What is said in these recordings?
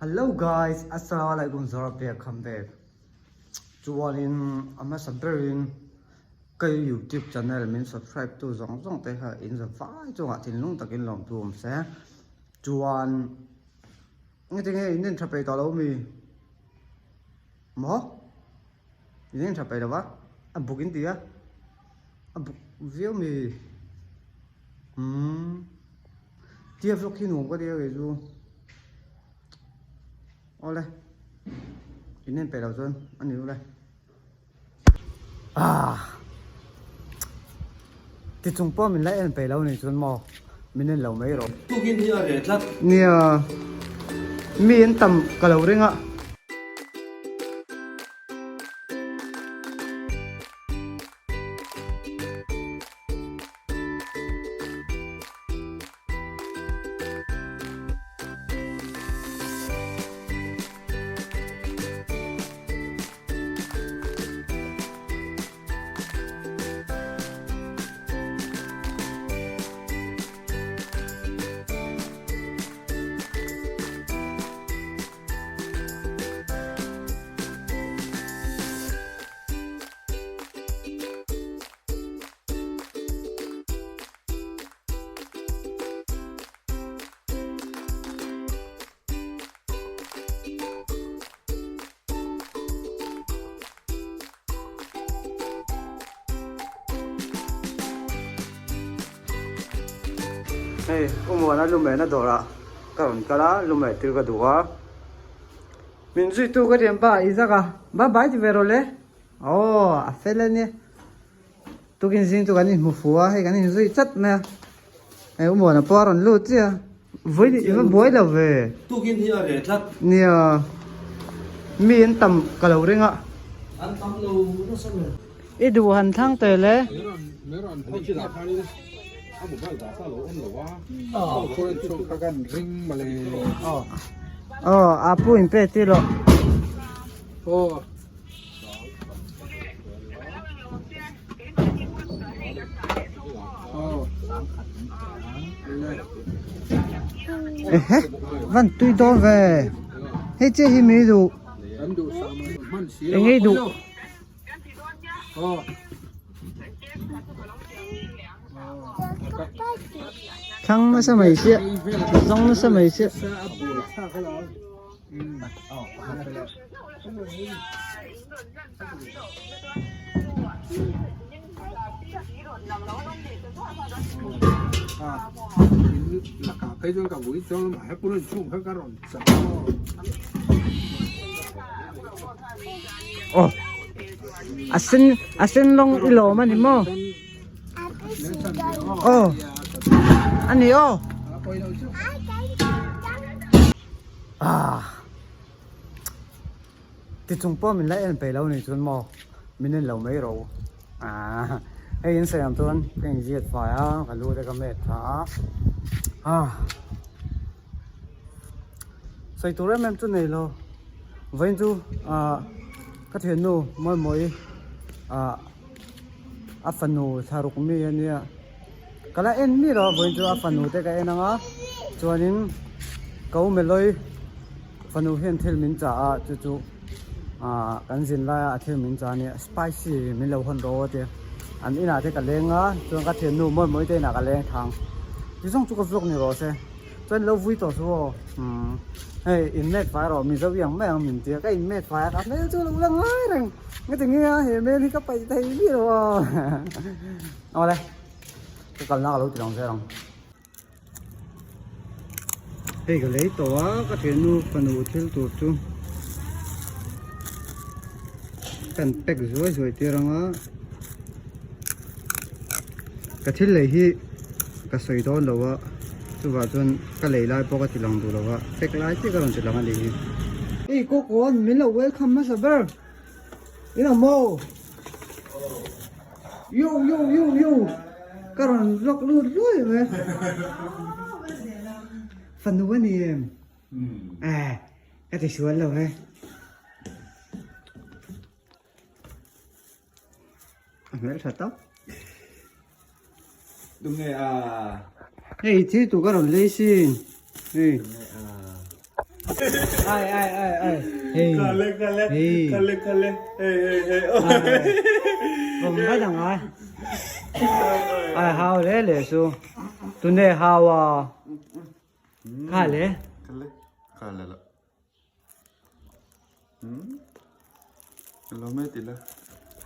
Hello guys, Assalamualaikum Zara back come back. Chuanin a hmasa berin ka YouTube channel min subscribe tu zawng zawng te kha in za vai chungah thinlung takin lawmtu awm se. Chuan nge tinge in en tha peih tawh lo mi? Maw? In en tha peih lo va? A buk in ti a? A buk viau mi? Umm. Tia vlog hi nuam ka tia kei chu. Awle. In en peih lo chuan a ni ule. Ah. Ti chung pawh min la en peih lo ni chuan maw min en lo mai rawh. Tukin hi a reh tlat. Nia. Mi an tam ka lo ring a. Hei u Muana lumehna dawrah ka rawn kal a lumeh tir ka duh a min zuitu ka thianpa Isaac a bye bye ti ve rawh le aw a fel a nia. Tukin zing chu kan inhmu fu a, hei kan inzui chat mai a, hei u Muana pawh a rawn lut chiah a, vawi i va buai lo ve. Tukin hi a reh tlat. Nia, mi an tam ka lo ring a. An tam lo nasa mai. I duh han thlang teh le. Aw, a pu in pe tir rawh. Ehe van tui dawn ve hei chiah hi mi duh eng ei duh. Thlang nasa mai chiah zawng nasa mai chiah. Aw a sen a sen rawng i lawm a ni maw aw a ni aw. Ah ti chung pawh min la en peih lo ni chuan maw min en lo mai rawh u ah hei in sawi ang chuan ka inziat fai a ka lu te ka met tha a ah sawi tur em em chu nei lo vawiin chu ah ka thiannu Mawimawii ah a fanu thlaruk mi a nia ka la en mi lo a vawiin chu a fanu te ka en ang a chuanin ka u Melawi fanu hian thil min chah a chu chu ah kan zin laia a thil min chah a nia spicy min lo hawn rawh a tia an inah te ka leng a chuan ka thiannu Mawimawii te inah ka leng thang ti zawng chu ka vlog ni rawh se. Chuan lo vui tawh chu aw umm hei in met fai rawh mizo i ang mai ang min tia ka in met fai a ka hmel chu a lo la ngai reng nge tinge a he hmel hi ka paih thei miah lo aw awle ka kalna ka lo ti lang zel ang. Hei ka lei tawh a ka thiannu fanu thil tur chu kan pack zuai zuai tir ang a ka thil lei hi. Ka sawi dawn lo a, chuvah chuan ka lei lai pawh ka ti lang duh lo a, fek lai chiah ka rawn ti lang a nih hi. Hei kawkawn min lo welcome hmasa ber in ang maw? Yo yo yo yo ka rawn vlog lut luai mai fanu a ni em? Eh ka ti sual lo e. A hmel tha tak. Tunge a. Hei thil tur ka rawn lei sin. Hei. Tunge a. Ai ai ai ai. Hei. Khale khale Hei. khale khale hei hei hei. Vawm vat ang ai. Ai hau le le chu. Tune hau a. Kha le. Khale khale la. Ka lo met ila.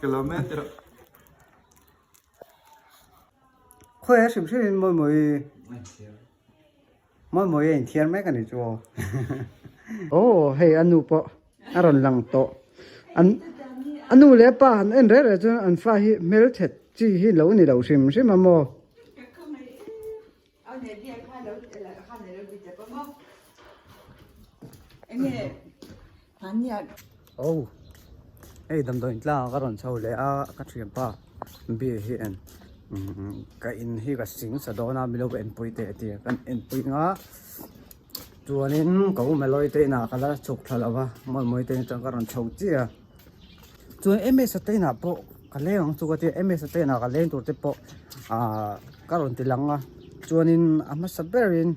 Ka lo met ila. Khawi a hrim hrim in mawi mawi mawi mawi a inthiar mek a ni chu aw. Aw hei a nu pawh a rawn lang tawh an a nu leh a pa han en reh reh chuan an fa hi hmelthet chi hi lo ni lo hrim hrim a maw. Aw hei damdawiin tlang ah ka rawn chho leh a ka thianpa beer hi en ka in hi ka sing sa dawn a milo ka enpui teh a ti a kan enpui nga chuanin ka u melawi te inah ka la chhuk thla lo va mawi mawi te atang ka rawn chho chiah a chuan ms te inah pawh ka leng ang chu ka tia ms te inah ka leng tur te pawh ahh ka rawn ti lang a chuanin a hmasa berin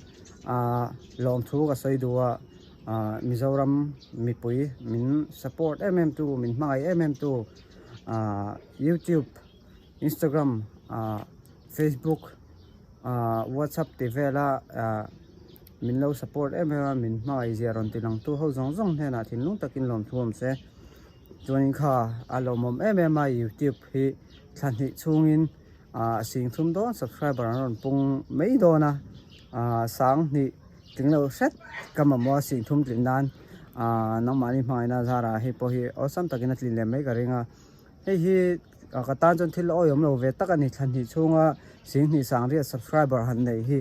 ahh lawmthu ka sawi duh a. Ahh Mizoram mipui min support em em tu min hmangaih em em tu ahh youtube instagram ahh facebook ahh whatsapp tih vela ahh min lo support em em a min hmangaih zia rawn ti lang tu ho zawng zawng hnenah thinlung takin lawmthu awm se chuanin kha a lawmawm em em a youtube hi thla hnih chhungin ahh sing thum dawn subscriber an rawn pung mai dawn a ahh sang hnih. Tling lo hret ka mamawh a sing thum tlin nan aaa nangmahni hmangaihna zarah hei pawh hi awlsam takin a tlin leh mai ka ring a hei hi ka tan chuan thil awihawm lo ve tak a ni thla hnih chhunga sing hnih sang riat subscriber han neih hi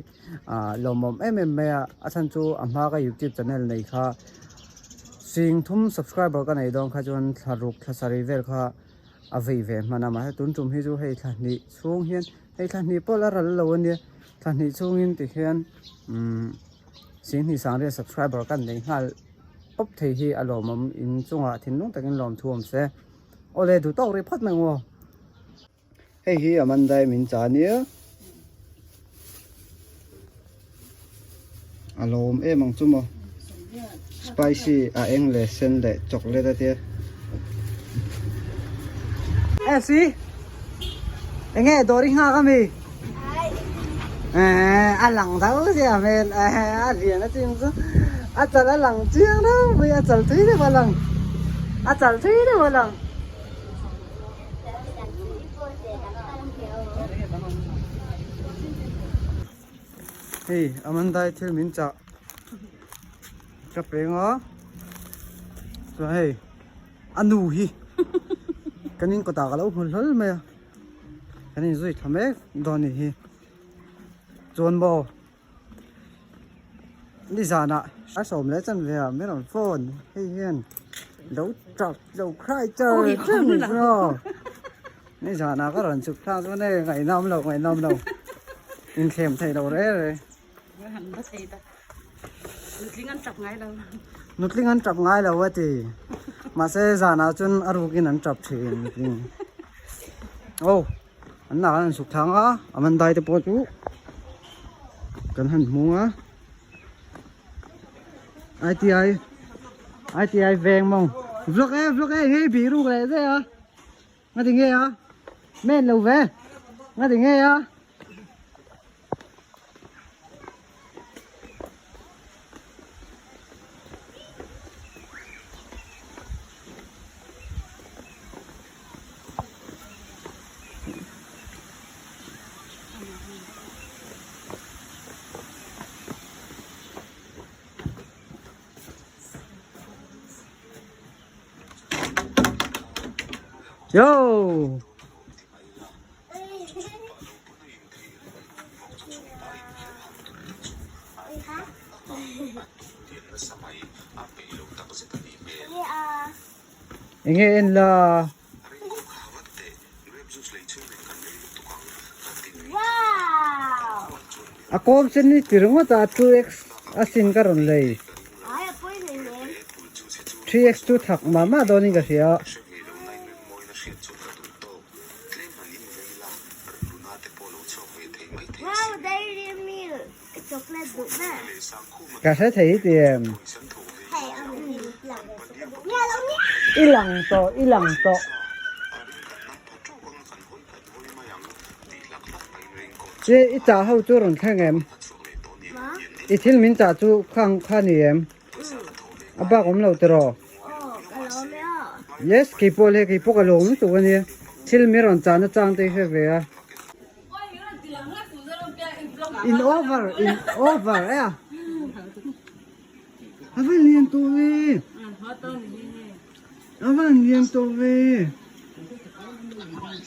aaa lawmawm em em mai a a chhan chu a hma ka youtube channel nei kha sing thum subscriber ka nei dawn kha chuan thla ruk thla sarih vel kha a vei ve hman a mahse tun tum hi chu hei thla hnih chhung hian hei thla hnih pawh la ral lo a nia. Thla hnih chhungin ti hian umm Singhnih Sangriat subscriber kan nei nghal pawp thei hi a lawmawm in chungah thinlung takin lawm thu awm se. Awle duh tawk rih phawt mai ang aw. Hei hi Amanda-i min cha nia. A lawm em ang chu maw. Spicy a eng leh sen leh chocolate a tia. Esi enge dawr i nghak ami? A lang tho sia hmel a lian a ching chu a chal a lang chiang deuh mai a chal thui deuh a lang a chal thui deuh a lang. Hei Amandai thil min chah ka peng a chuan hei a nu hi kan in kawtah ka lo hmu hlawl mai a kan inzui thla mek dawn a ni hi chuan maw nizanah a sawm leh chan ve a min rawn phone hei hian lo tap lo cry char char mai chu aw nizanah ka rawn chhuk thlak chuan hei ngaihnawm lo ngaihnawm lo inthlem theih loh reng reng. Nutling an tap ngai lo a ti mahse zanah chuan a rukin an tap thin nutling aw. An nak an han suk thang a, a man dai te pawh chu kan han hmung a. ITI ITI veng mawng vlog e vlog e ngei bih ruk leh zeh a nga ti nge a men lo ve nga ti nge a. Yo! Enge en la? A kawm sen hi ti ringawt a 2x a sin ka rawn lei. 3x chu thak mah mah dawnin ka hria. Ka hre thei ti em? I lang tawh, i lang tawh. Che i chah ho chu rawn thleng em? I thil min chah chu khang kha ni em? A bak awm lo tiraw? Yes, keipawh le keipawh ka lawm lutuk a nia. Thil min rawn chahna chang te hi hre ve a. In over, in over e a. A van lian tawh ve. A van lian tawh ve.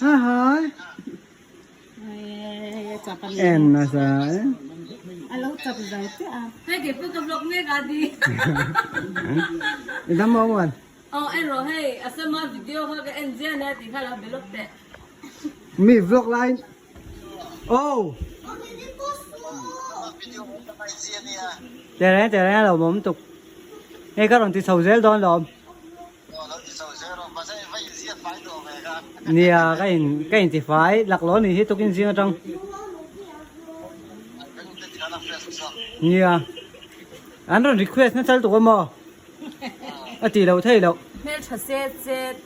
Ha ha. En nasa e. I dam maw wan? Mi vlog lai Oh. Tere tere lo mawm tuk. Hei ka rawn ti chho zel dawn lawm. Nia ka in ka in ti fai lak lo ni hi tukin zing atang. Nia an rawn request na chal tuk amaw a ti lo thei lo. Hmeltha set set.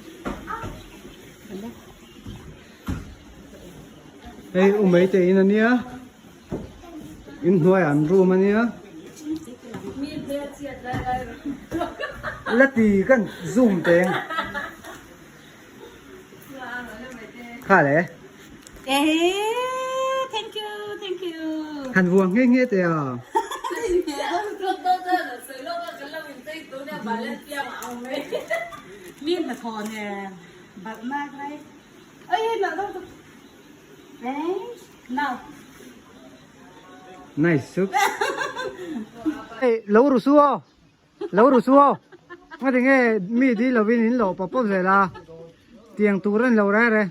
Hei u mai te in ania in hnuaiah an room ania la ti kan zoom teng kha le han vuang nghe nghe te a. Nice soup. Hey, lo ru su aw. Lo ru su aw. Nga ti nge mi di lovin in lo pawp pawp zel a. Tiang tur an lo re re.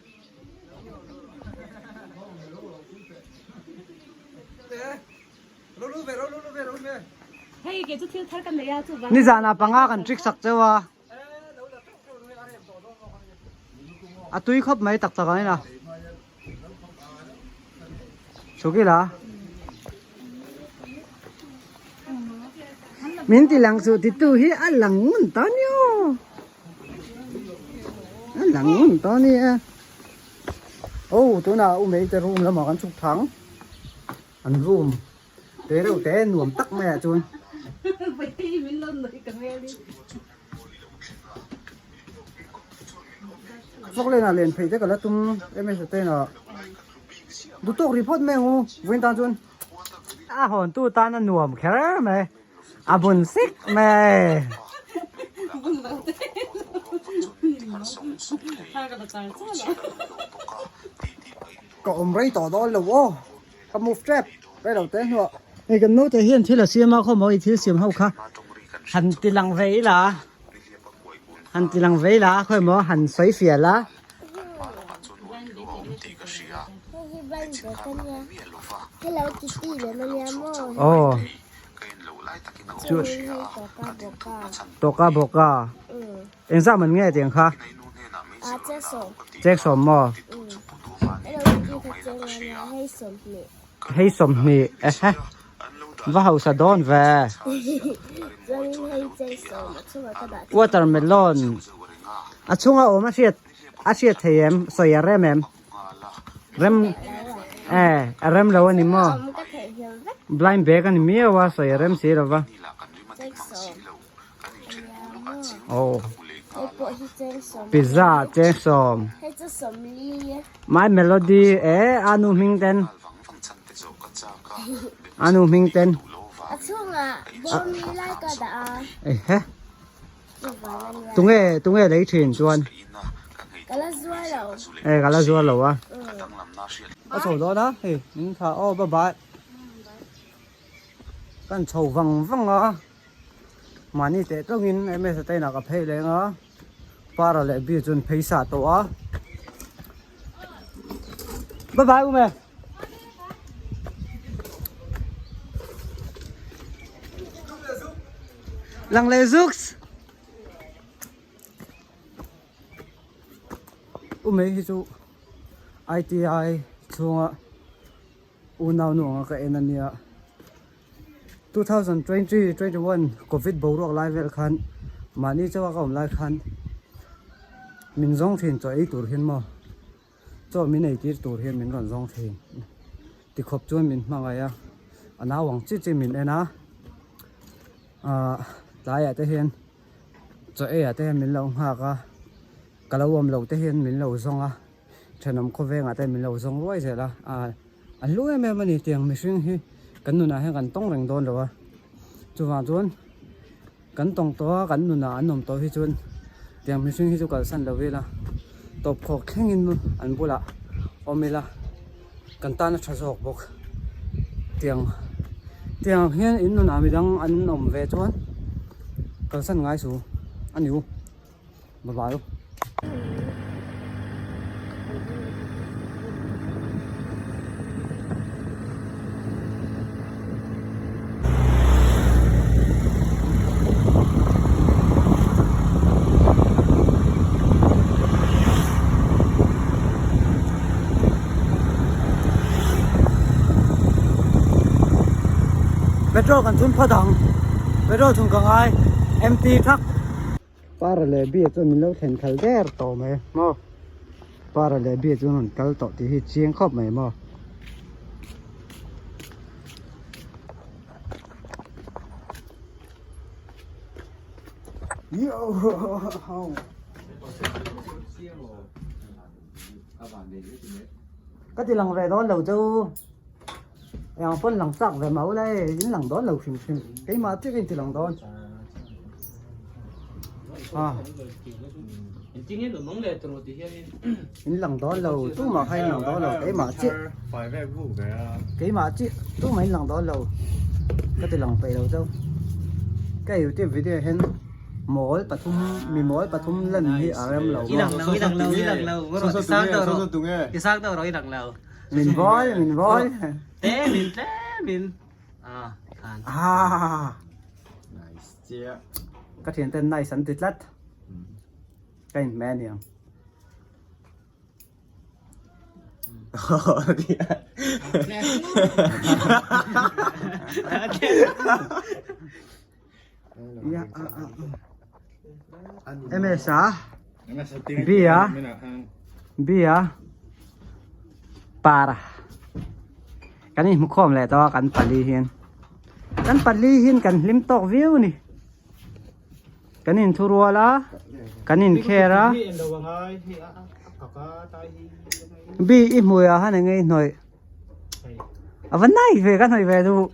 Nizan ah panga kan trick sak cheu a. A tui khawp mai tak tak ang ina. Chhuk ila. Min ti lang chu ti tu hi a lang ngun ta ni aw. A lang ngun ta ni e. Oh tunah u mei te room lamah kan chhuk thang. An room te reuh te nuam tak mai ah chuan. Vawk len ah len phei te ka la tum em em te ah duh tawk rih phawt mai ang u vawiin tan chuan. A hawn tu tan a nuam kher mai a bun sik mai. Ka awm rei tawh dawn lo aw. Ka move trap rei lo te hnuah. Hei kan naute hian thil a siam a khawm aw i thil siam ho kha han ti lang ve ila han ti lang ve ila khawi maw han sawi fiah la. Aw chu tawka bawka engzah man nge tiang kha. Chek sawm maw? Hei sawmhnih ehe va hausa dawn ve. Watermelon a chhunga awm a hriat a hriat thei em sawi a rem em rem e a rem lo a ni maw blind bag a ni miau a sawi a rem si lo va. Aw pizza cheng sawm my melody e a nu hming ten a nu hming ten ehe tunge tunge lei thin chuan e ka la zuar lo a a chho dawn a hei min thlah aw bye bye kan chho vang vang a. Mahni teh tawngin MS a inah ka phei leng a, Para leh Bi chuan phei sah tawh a. Bye bye Ume. Lang leh zuks. Ume hi chu ITI chhunga unau nu anga ka en ania. 2020 21 covid boruak lai vel khan mahni chawa ka awm lai khan. Min zawng thin chaw ei tur hian maw chaw min ei tir tur hian min rawn zawng thin tikhawp chuan min hmangaih a a nau ang chi chi min en a ahh tlaiah te hian chaw ei ah te hian min lo nghak a ka lo awm loh te hian min lo zawng a thenawm khawvengah te min lo zawng ruai zel a ahh a hlu em em a ni tiang mihring hi kan nunah hian kan tawng reng dawn lo a chuvang chuan. Kan tawng tawh a, kan nunah an awm tawh hi chuan tiang mihring hi chu kalsan lo ila, tawp khawk thlengin an bulah awm ila, kan tan a tha zawk bawk. Tiang tiang hian in nunah midang an awm ve chuan kalsan ngai su a ni u, bye bye u. Petrol kan thun phawt ang petrol thun ka ngai empty thak. Para leh bia chuan min lo thlen khalh der tawh mai maw para leh bia chuan rawn kal tawh tih hi chiang khawp mai maw. Ka ti lang ve dawn lo chu eng pawn lang chak ve mau lai in lang dawn lo hrim hrim keimah chiah in ti lang dawn in lang dawn lo tumah kha in lang dawn lo keimah chiah keimah chiah tumah in lang dawn lo ka ti lang peih lo chauh ka youtube video hian. Mawl pathum mi mawl pathum lan hi a rem lo maw? Min vawi min vawi. Ka thian ten nice an ti tlat. Ka inhmeh aniang. MS a B a B a para kan in hmu khawm leh tawh a kan pali hian kan pali hian kan hlim tawk viau a ni kan in thurual a kan in kher a B i hmui ah khan eng nge i hnawih a va nai ve ka hnawih ve duh.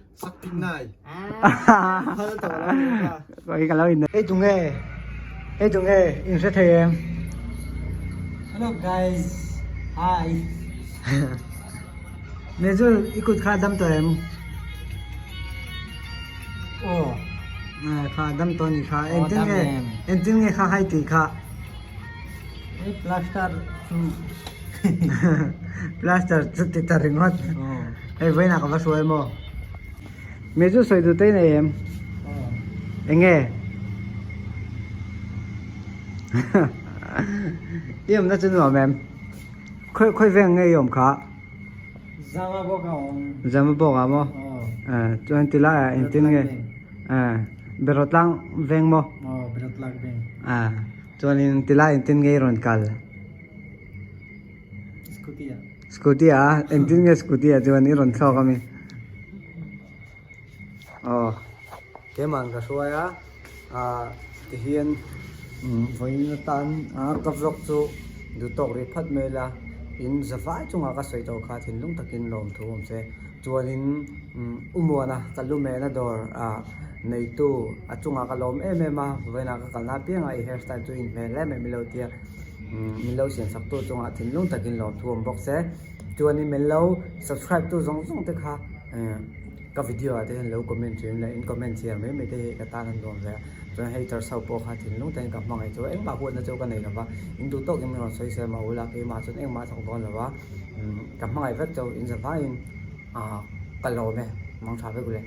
Hei tu nge hei tu nge in hre thei em Hello guys hi Mezul i kut kha dam tawh em Aw kha dam tawh ni kha engtin nge engtin nge kha hai tih kha Hei plaster chu Plaster chu ti ta ringawt hei vawiinah ka va hruai maw Mi chu sawi duh te nei em eng nge i awmna chu nuam em khawi khawi veng nge i awm kha Zama bawk a awm Zama bawk ah maw chuan ti lai ah engtin nge Berawtlang veng maw Berawtlang veng chuanin ti lai engtin nge i rawn kal. Scooty ah. Scooty ah engtin nge scooty ah chuan i rawn thlawk ami? Aw keimah ka hruai a ah tihian vawiin atan a ka vlog chu duh tawk rih phat mai la in za vai chungah ka sawi tawh kha thinlung takin lawmthu awm se chuanin Umuana ka lumehna dawr ah neitu a chungah ka lawm em em a vawiinah ka kalna apiangah i hairstyle chu inhmel em em ilo tia. Min lo siam sak tu chungah thinlung takin lawmthu awm bawk se. Chuanin min lo subscribe tu zawng zawng te kha ka video ah te hian lo comment thin leh in comment chhiar mai mai te hi ka tan an nuam ve a. Chuan haters ho pawh kha thinlung takin ka hmangaih chu engmah huatna chu ka nei lova in duh tawkin min rawn sawi sel mah ula keimah chuan engmah a thawk dawn lova ka hmangaih vek chauh in zavaiin ka lawm e mang tha vek ule.